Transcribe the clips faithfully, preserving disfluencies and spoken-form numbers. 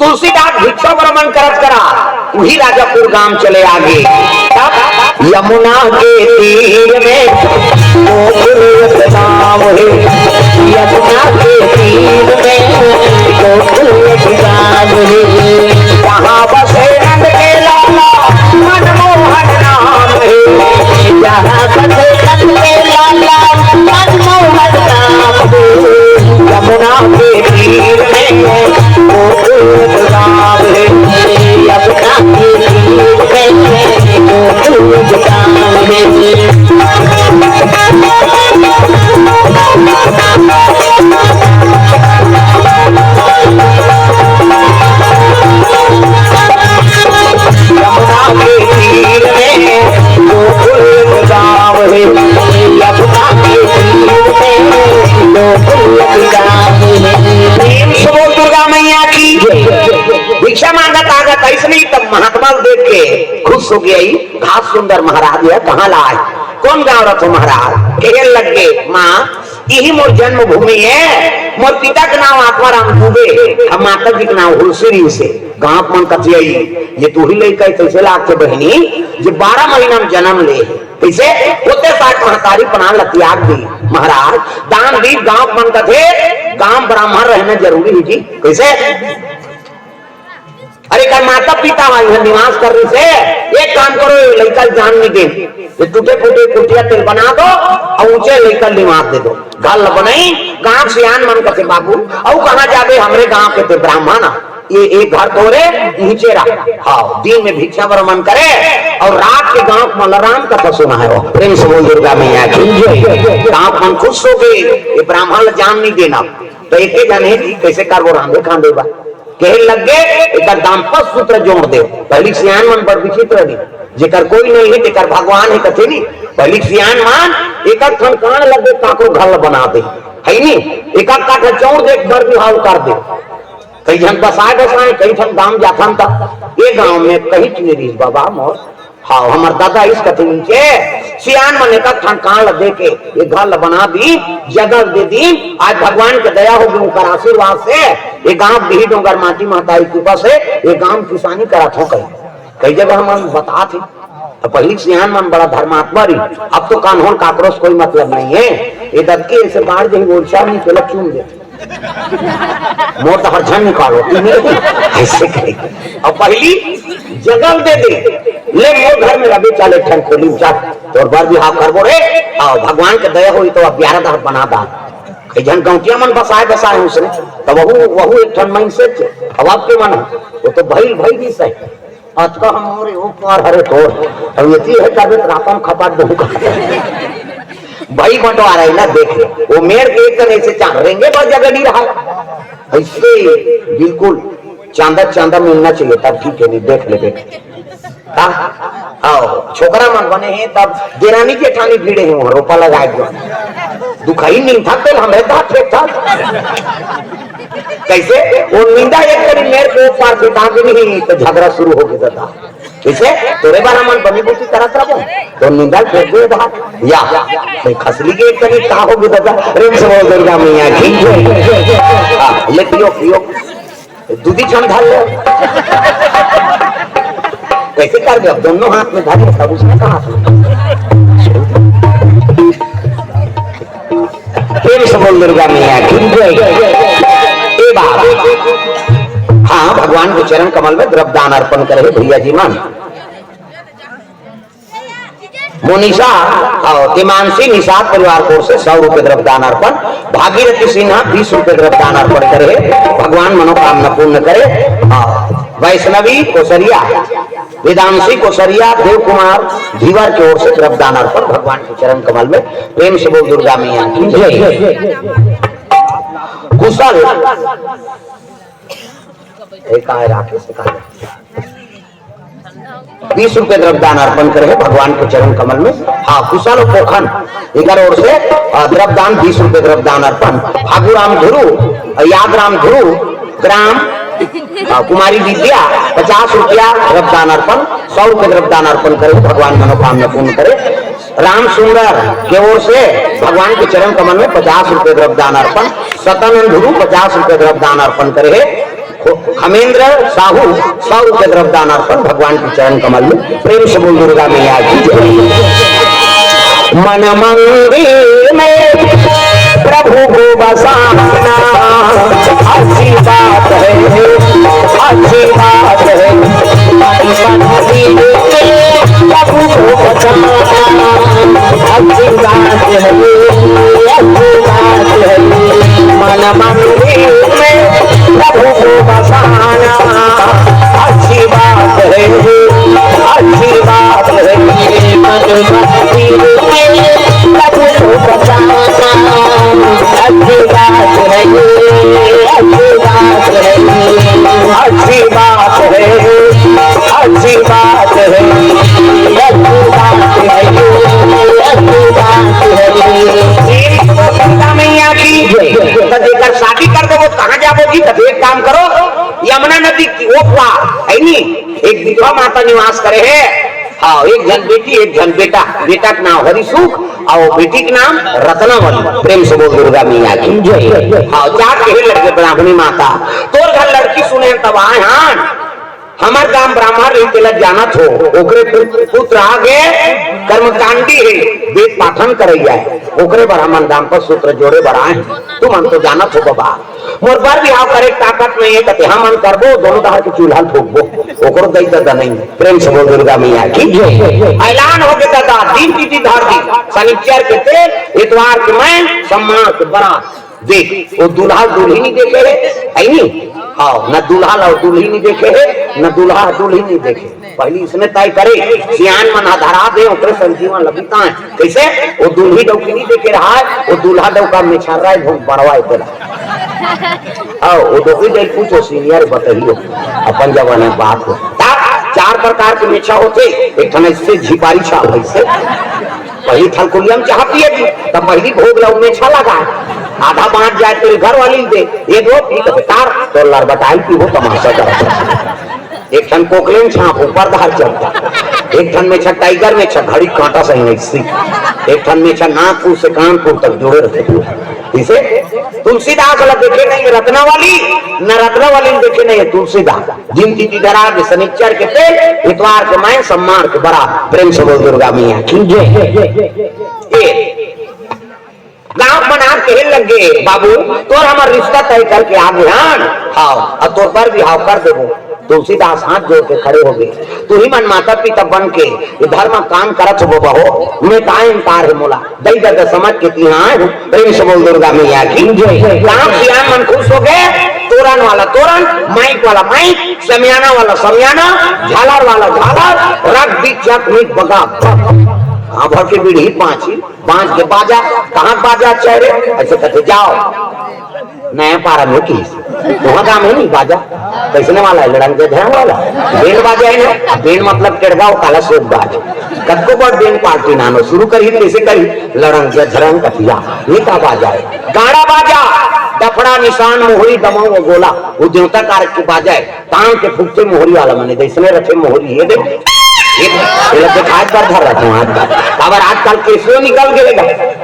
तुलसीदास भिक्षा भ्रमण करत करा उही राजापुर गांव चले आगे। तब यमुना के तीर में गोकुल एक गांव हे, यमुना के तीर में गोकुल एक गांव हे। जहाँ बसे नंद के लाला मनमोहन नाम हे, जहाँ बसे नंद के लाला मनमोहन नाम हे। यमुना के तीर में गोकुल गांव हे, यमुना के तीर में गोकुल गांव हे। यमुना के तीर में गोकुल गांव हे, यमुना के तीर में गोकुल गांव हे। प्रेम से बोल दुर्गा मैया की जय। भिक्षा मांगत आगत अइसने तब महात्मा ल देख के खुश हो गया, "ई घास सुंदर महाराज हे, कहाँ ला आय? कौन गांव रथो महाराज?" कहे लगे, "माँ, इही मोर जन्मभूमि हे, मोर पिता के नाम आत्माराम दुबे, अउ माता जी के नाम हुलसी रिहिसे।" गांव के मन कथे, "अई, ये तो उही लइका हे, कइसे लागथे बहिनी, जे बारह महीना में जन्म ले हे?" कइसे? ओते साठ महतारी प्राण ल त्याग दी। महाराज, दान दी, गांव के मन कथे, गांव ब्राह्मण रहना जरूरी हे जी। कइसे? अरे, एकर माता पिता ह इहाँ निवास कर रिहिसे, एक काम करो, ये लइका ल जान नइ दे, ये टूटे फूटे कुटिया तेल बना दो अउ ऊंचे लइका ल निवास दे दो। घर ल बनई, गांव सियान मन कथे, "बाबू, अउ कहाँ जाबे, हमरे गांव के ते ब्राह्मण, ये एक घर तोरे नीचे रह।" हाँ, दिन में भिक्षा भ्रमण करे अउ रात के गांव के मन ल राम कथा सुनाए। प्रेम से बोल दुर्गा मैया की जय। गांव के मन खुश हो गए, ये ब्राह्मण ल जान नइ देना। तो एके जन हे जी, कइसे करबो, रांधे खांधे बर? कहे लग गे, एकर दाम्पत्य सूत्र जोड़ दे। पहिली सियान मन बड़ विचित्र रही, जेकर कोई नइ हे, तेकर भगवान हे कथे नी। पहिली सियान मन एक एक ठन कांड़ लग गे, काकरो घर ल बना दे, हे नी? एक एक काठा चौड़ दे, बर बिहाव कर दे। कई झन बसाए बसाए, कई ठन गांव जाथन त, ए गांव में कहीं चीज रही बाबा मोर, हाँ, हमर दादा इस कथे नीचे, सियान मन एक ठन कांड़ ल दे के, ये घर ल बना दी, जगह दे दी। आज भगवान के दया होगे, उनकर आशीर्वाद से, ये गांव बिही डोंगर माटी महतारी कृपा से, ये गांव किसानी करत हो कहीं। कई जगह हमन बतात हे, तो पहिली सियान मन बड़ा धर्मात्मा रही, अब तो कान्हों काकरो से कोई मतलब नइ हे। ये दबके ऐसे बाढ़ जही ओरछा नहीं, तेला चुन दे। मोर तो हर झन निकालो, तू नहीं, अइसे कहे। अउ पहिली जगह दे दे, "ले मोर घर में रबे, चल एक ठन खोली में चल, तोर बर बिहाव करबो रे।" अउ भगवान के दया होई तो अब ग्यारह दह बना दान। कई झन गौंटिया मन बसाए बसाए उसने, तो वहू, वहू एक ठन mindset हे। अब आपके मन, वो तो भइल, भइल ही सही। अतका हमरे ओ पार हरे तोर। अब ये चीज हे, तबे रातम खपाट बहुत। भाई बंटवारा हे ना, देख ले। वो मेड़ के एक तरह से चांद रेंगे पर जगह नहीं रहा। ऐसे बिल्कुल चांदा, चांदा मिलना चाहिए, तब ठीक हे, नहीं देख ले, देख। का? आओ, छोकरा मन बने हे, तब देरानी जेठानी भिड़े हे, वहाँ रोपा लगाए के। दुखाई नहीं था, तेल हमरे दांत फेंक था। कैसे? वो निंदा एक करी मेड़ के ओ पार से दांत नहीं, तो झगड़ा शुरू हो गया था। कइसे? तोरे बर हमन बनी बूती करत रबो, तो निंदा फेंक दे धार। या, मैं खसली के एक कनी का हो गई दादा, प्रेम से बोल दुर्गा मैया की जय। हाँ, ले पियो, पियो। दूधी छन धर ले। कइसे कर दे? अब दोनों हाथ में धर ले, तब उसने कहा था। प्रेम से बोल दुर्गा मैया की जय। ए बाबा, हाँ, भगवान के चरण कमल में द्रव्य दान अर्पण करे भैया जी मन। मोनिशा अउ तिमांशी निषाद परिवार की ओर से सौ रुपए द्रव्य दान अर्पण, भागीरथी सिन्हा बीस रुपए द्रव्य दान अर्पण करे, भगवान मनोकामना पूर्ण करे। अउ वैष्णवी कोसरिया, वेदांशी कोसरिया, देव कुमार धीवर की ओर से द्रव्य दान अर्पण भगवान के चरण कमल में। प्रेम से बोल दुर्गा मैया की जय। कुशल, ए, कहाँ है राकेश? कहाँ है? बीस रुपए द्रव्य दान अर्पण करे हे भगवान के चरण कमल में। हाँ, कुशल पोखन एकर ओर से, अ, द्रव्य दान, बीस रुपए द्रव्य दान अर्पण। फागुराम धुरु, अ, यादराम धुरु, ग्राम, अ, कुमारी विद्या, पचास रुपया द्रव्य दान अर्पण, सौ रुपए द्रव्य दान अर्पण करे, भगवान मनोकामना पूर्ण करे। राम सुंदर के ओर से भगवान के चरण कमल में पचास रुपए द्रव्य दान अर्पण, सतानंद धुरु पचास रुपए द्रव्य दान अर्पण करे हे। खमेंद्र साहू, सौ रुपये द्रव्यदान अर्पण भगवान के चरण कमल में। प्रेम से बोल दुर्गा मैया की जय। मन मंदिर में प्रभु को बसाना अच्छी बात है, अच्छी बात है। मन मंदिर में प्रभु को बसाना अच्छी बात है, अच्छी बात है। मन मंदिर में प्रभु को बसाना अच्छी बात है, अच्छी बात है। मन मंदिर में प्रभु को बसाना अच्छी बात है, अच्छी बात है, अच्छी बात है, अच्छी बात है, अच्छी बात है, अच्छी बात है। प्रेम से बोल दुर्गा मैया की जय। तो जेकर शादी कर देबो, कहाँ जाबो जी? तब एक काम करो, यमुना नदी की ओ पार है नी, एक विधवा माता निवास करे है। हाँ, एक झन बेटी, एक झन बेटा। बेटा के नाम हरिसुख और बेटी के नाम रत्नावली। प्रेम से बोल दुर्गा मैया की जय। हाँ, जाके कहे लगे ब्राह्मणी माता, तोर घर लड़की सुने तब आए हन। हमर गांव ब्राह्मण रही, तेला जानत हो, ओकरे पु-, पुत्र आगे कर्मकांडी है, वेद पाठन करैया है, ओकरे बर हमन दाम्पत्य सूत्र जोड़े बर आए हन। तुमन तो जानत हो बाबा, मोर बर बिहाव करे के ताकत नहीं है, कते हमन करबो, दोनों डहर के चूल्हा ल फूकबो, ओकरो दई ददा नहीं। प्रेम से बोल दुर्गा मैया की जय। ऐलान हो गे ददा, दिन तिथि धर दी, शनिचर के तेल, इतवार के मैं, सम्मान के बरात। देख, वो दूल्हा दुल्ही नहीं देखे है, है नी? हाँ, न दूल्हा ला दुल्ही नहीं देखे है, न दूल्हा दुल्ही नहीं देखे। पहली इसने तय करे, सियान मन ह धरा दे, ओकरे संग जीवन ल बिताए। कैसे? वो दुल्ही डौकी नहीं देखे रहा है, वो दूल्हा डौका में छर्रा है, भोंक बड़वा है तेला। हाँ, वो डौकी दे पूछो, सीनियर बताइयो, अपन जमाना के बात हो। ता चार प्रकार के मेछा होथे, एक ठन ऐसे झिपारी छाप ऐसे, पहली थलकुलिया में चाह पिए दी, तब पहली भोग ला मेछा लगा, आधा बांट जाए तेरे घर वाली दे, ये दो पी तो बेकार, तो लड़बटाई पीबो तमाशा करत। एक ठन कोकलेन छाप ऊपर धार चढ़ता, एक ठन मेछा टाइगर मेछा घड़ी कांटा सही नहीं सी, एक ठन मेछा नागपुर से कानपुर तक जुड़े रहे। इसे तुलसीदास ला देखे नहीं रत्नावली, न रत्नावली देखे नहीं तुलसीदास। दिन तिथि धरा के शनिचर के तेल, इतवार के मैं, सम्मान के बरात। प्रेम से बोल दुर्गा मैया की जय। ये गांव मन आके कहे लग गे, "बाबू, तोर हमर रिश्ता तय करके आ गे हन, हाँ, अउ तोर बर बिहाव कर देबो।" तुलसीदास हाथ जोड़ के खड़े हो गे, "तुही मन माता पिता बन के ये धर्म काम करत हो बबा हो, मैं का इनकार है मोला, दई ददा समझ के तिहां आए हूँ।" प्रेम से बोल दुर्गा मैया की जय। गांव सियान मन खुश हो गे, तोरन वाला तोरन, माइक वाला माइक, समियाना वाला समियाना, झालर वाला झालर, रख दी चक में बगा बग। हाँ, भर के बीड़ी पांची बांस के बाजा, कहाँ बाजा अच्छा है रे? ऐसे कहते, "जाओ, नया पारा में की, वहाँ काम है नहीं बाजा, कैसने वाला है, लड़ंग के ध्यान वाला, बेंड बाजा है ना, बेंड मतलब टेढ़वा, वो काला सोच बाज, कतको बड़ बेंड पार्टी नानो शुरू करी, कैसे करी, लड़ंग के झरंग कथिया, ये का बाजा है, गाड़ा बाजा, डफड़ा निशान मोहरी दमाऊ गोला, वो देवता कारक के बाजा है।" तान के फूकथे मोहरी वाला मने, जैसने रथे मोहरी, ये देख, ये, ये लोग दिखाए कर धर रखे हैं आजकल। काबर आजकल केसियो निकल गए गा,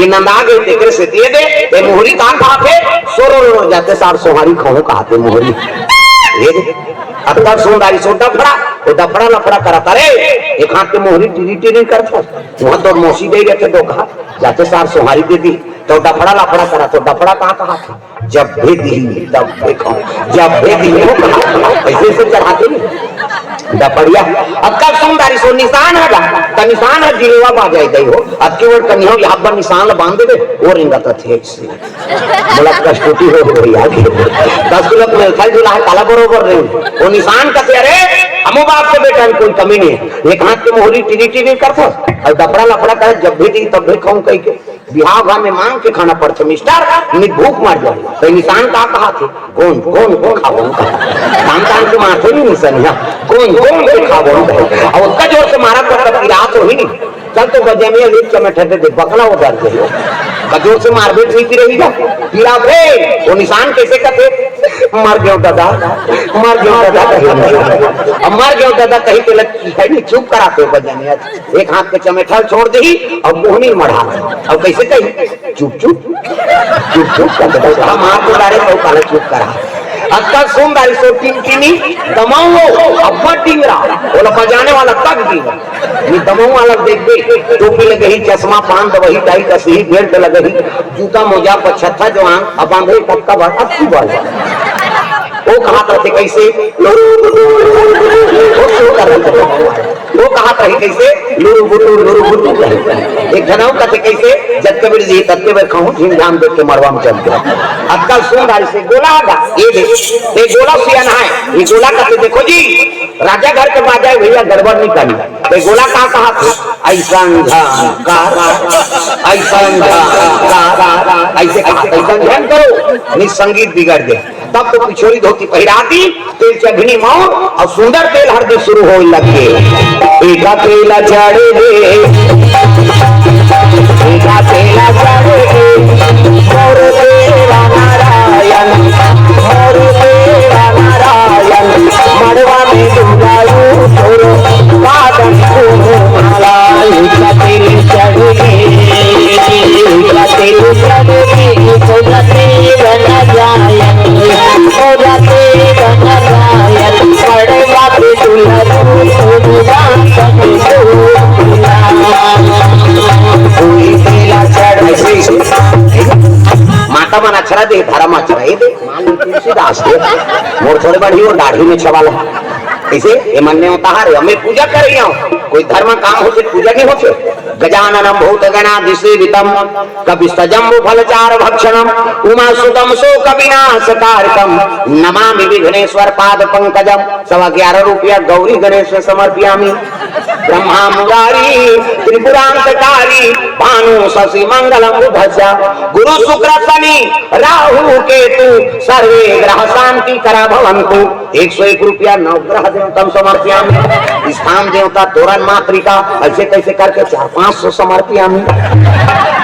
ये नंदा गए, तेकरे से ये दे, ये मोहरी का खाथे, सोरो रो जाते सार सोहारी खाऊं कहते मोहरी। ये देख, अब तक सुंदरी सो डफड़ा, वो डफड़ा लफड़ा करता रे, एक हाथ के मोहरी टिरी टिरी करता, वहाँ तो मौसी दे रहते दो कहा, जाते सार सोहारी दे दी, तो डफड़ा लफड़ा करा, तो डफड़ा कहाँ कहा था? जब भी दी, तब देखो, जब भी दी, वो कहा, ऐसे ऐसे चढ़ाते नहीं। डपड़िया, अब कब सुन दारी सो निशान है गा, त निशान है जिलेवा बाजाई दई हो, अब केवल कनिहो यहाँ पर निशान ला बांध देवे, वो रिंगा त थे से। बोला, "कस्तूती हो गई यार।" दस किलो मेलथल जुला है, काला बरोबर नहीं। वो निशान कथे, "अरे, हमो बाप के बेटा में कोई कमी नहीं है।" एक हाथ के मोहरी टिरी टिरी करता, और डपड़ा लफड़ा करे, "जब भी दी, तब भी खाऊं" कह के। बिहाव घर में मांग के खाना पड़थे, मिस्टर, नहीं भूख मर जाए। तो निशान का कहा थे? गोंद, गोंद, गोंद खाओ, गोंद खाओ। काम काम के मारथे नहीं निशान, हाँ। गोंद, गोंद के खाओ, गोंद खाओ। और उसका जोर से मारा तो तब पिरात हो ही नहीं। चल तो बजे में एक चमेट दे दे, बकला उधर दे। का जोर से मार भी ठीक ही रहेगा। पिरात है, वो निशान कैसे कथे? मर गयो दादा, मर गयो दादा कही। अब मर गयो दादा कही के लग, है नहीं, चुप कराते बजे में। एक हाथ के चमेठा छोड़ दही और मुहनी मढ़ा। और कैसे कही? चुप, चुप, चुप, चुप, कर दे। हम हाथ उतारे तो काले चुप करा। अतका सुंदर सो टिनटिनी दमऊ, अब्बड़ डिंगरा, ओला बजाने वाला तक डिंगरा। ये दमऊ वाला देखबे, टोपी लगही, चश्मा, पान दवही, टाई कसही, बेल्ट लगही, जूता मोजा पछत्था जो आंग, अब बांधे तब का बात, अब की बात। वो कहा करते कैसे? वो सुंदर रहते। वो कहा कही कैसे? लुरु बुटु, लुरु बुटु कही। एक घनऊ कथे कैसे? "जतके बेर जी, ततके बेर खाऊं, झिम झाम देख के मरवा में चल गया।" अक्कल सुन गाड़ी से गोला आगा, ये दे, ये गोला सियान है, ये गोला कथे, "देखो जी, राजा घर के बाजा है भैया, गड़बड़ नहीं करनी।" ये गोला कहा, कहा थे? "ऐसा झंकार, ऐसा झंकार।" ऐसे कहा, "ऐसा ध्यान करो, नहीं संगीत बिगड़ गए।" तब तो पिछोरी धोती पहिरा दी, तेल चघनी मौर अउ सुंदर तेल हर दे शुरू होय लग गे। एका तेला चढ़ दे, एका तेला चढ़ दे, मोर देवा नारायण, मोर देवा नारायण, मड़वा में दुर्गा रूप तोरो, बादन को माला, एका तेल चढ़ दे, एका तेल चढ़ दे, सोना तेल न जाए। माता मन अक्षरा दे, धर्म अक्षरा, ये दे, मान लो तुलसीदास दे, मोर थोड़े बड़ी हो, दाढ़ी में छवाला। इसे, ये मन ने उतार, हमें पूजा कर रही हूँ, कोई धर्म काम होते, पूजा नहीं होते। गजाननं भूतगणादिसेवितं कपित्थजम्बूफलचारुभक्षणं उमासुतं शोकविनाशकारकं नमामि विघ्नेश्वर पादपंकजं। सवा ग्यारह रुपया गौरी गणेश में समर्पयामि। ब्रह्मा मुरारी त्रिपुरांतकारी भानु शशि मंगलम बुधस्य गुरु शुक्र शनि राहु केतु सर्वे ग्रह शांति करा भवंतु। एक सौ एक रुपया नवग्रह देवता समर्पयामि, स्थान देवता तोरण मातृका, ऐसे कैसे करके चार पाँच सौ समर्पयामि।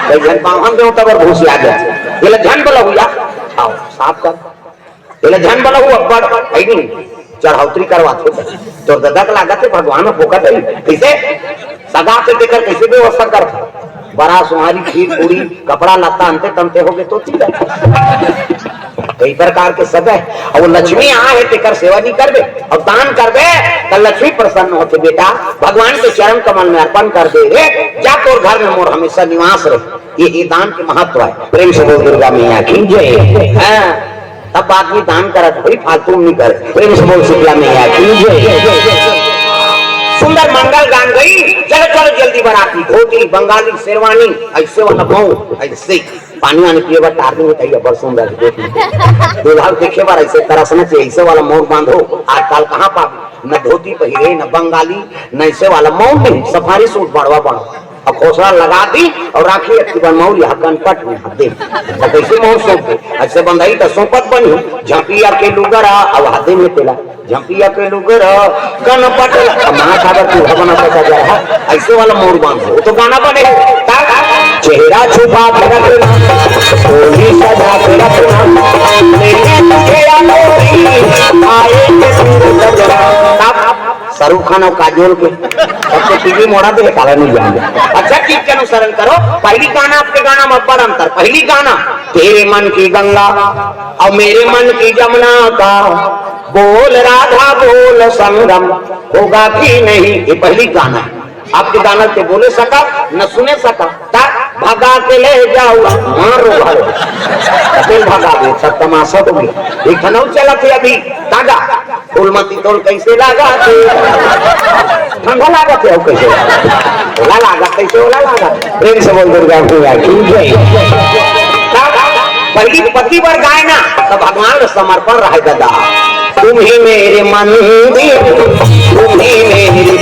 कई झन बावन देवता बर घुसिया जाथे, एला झन बलहुआ, आओ साफ कर, एला झन बलहू अब्बड़, है नहीं, चढ़ौतरी करवाथे। तोर ददा के लागत है भगवान में फोकट है, कैसे? सगा के तेकर कैसे व्यवस्था करथे? बरा, सुहारी, खीर, पूरी, कपड़ा लत्ता अंते तंते होगे तो ठीक है। कई प्रकार के सगा है। अब वो लक्ष्मी आ है, तेकर सेवा नहीं करबे, अब दान करबे, त लक्ष्मी प्रसन्न होथे। बेटा, भगवान के चरण कमल में अर्पण कर दे रे, जा तोर घर में मोर हमेशा निवास रहे। ये, ये दान के महत्व है। प्रेम से बोल दुर्गा मैया की जय। हाँ। तब आदमी दान करत भाई, फालतू में नहीं करे। प्रेम से बोल शीतला मैया की जय। सुंदर मंगल गान गई, चलो चलो जल्दी बराती, धोती, बंगाली, शेरवानी, ऐसे वाला मऊ, ऐसे पानी वानी पिए बर टारनी होता है, बड़ सुंदर धोती। दूल्हा देखे बर ऐसे तरसना चाहिए, ऐसे वाला मऊ बांधो। आजकल कहाँ पाबे, न धोती पहिरे, न बंगाली, न ऐसे वाला मऊ नहीं, सफारी सूट बड़वा बड़वा। अब खोसला लगा दी और राखी अक्ति बन मौरी हा कनपट में हा दे। अब कैसे मौर सौंप दे? ऐसे बंधाई तो सौंपत बनी। झंपिया के लुगरा, अब हा दे में तेला। झंपिया के लुगरा, कनपट, अब माँ सागर तू भवन पता जा रहा। ऐसे वाला मौर बांध हो, तो गाना बने। तब चेहरा छुपा के रखना, बोली सजा के रखना, मैंने तुझे अनोरी आए के दूर तक। तब शाहरुख खान और काजोल के, अब तो टीवी मोड़ा दे, काला नहीं जाएंगे। अच्छा, ठीक के अनुसरण करो, पहली गाना आपके गाना में बड़ अंतर। पहली गाना, तेरे मन की गंगा और मेरे मन की जमुना का, बोल राधा बोल संगम, होगा कि नहीं, ये पहली गाना है। आपके गाना के बोले सका, न सुने सका, ता भगा के ले जाओ, मारो भाई। दिल भगा दे, सब तमाशा हो गया। एक ठनऊ चला थे अभी, तागा। फूलमती तोल कैसे लागा थे? ठंडा लागा थे, और कैसे? ओला लागा, कैसे ओला लागा? प्रेम से बोल दुर्गा मैया की जय। ता पहली पति बर गाए ना, तो भगवान ला समर्पण रहे दादा। तुम ही मेरे मंदिर, तुम ही मेरी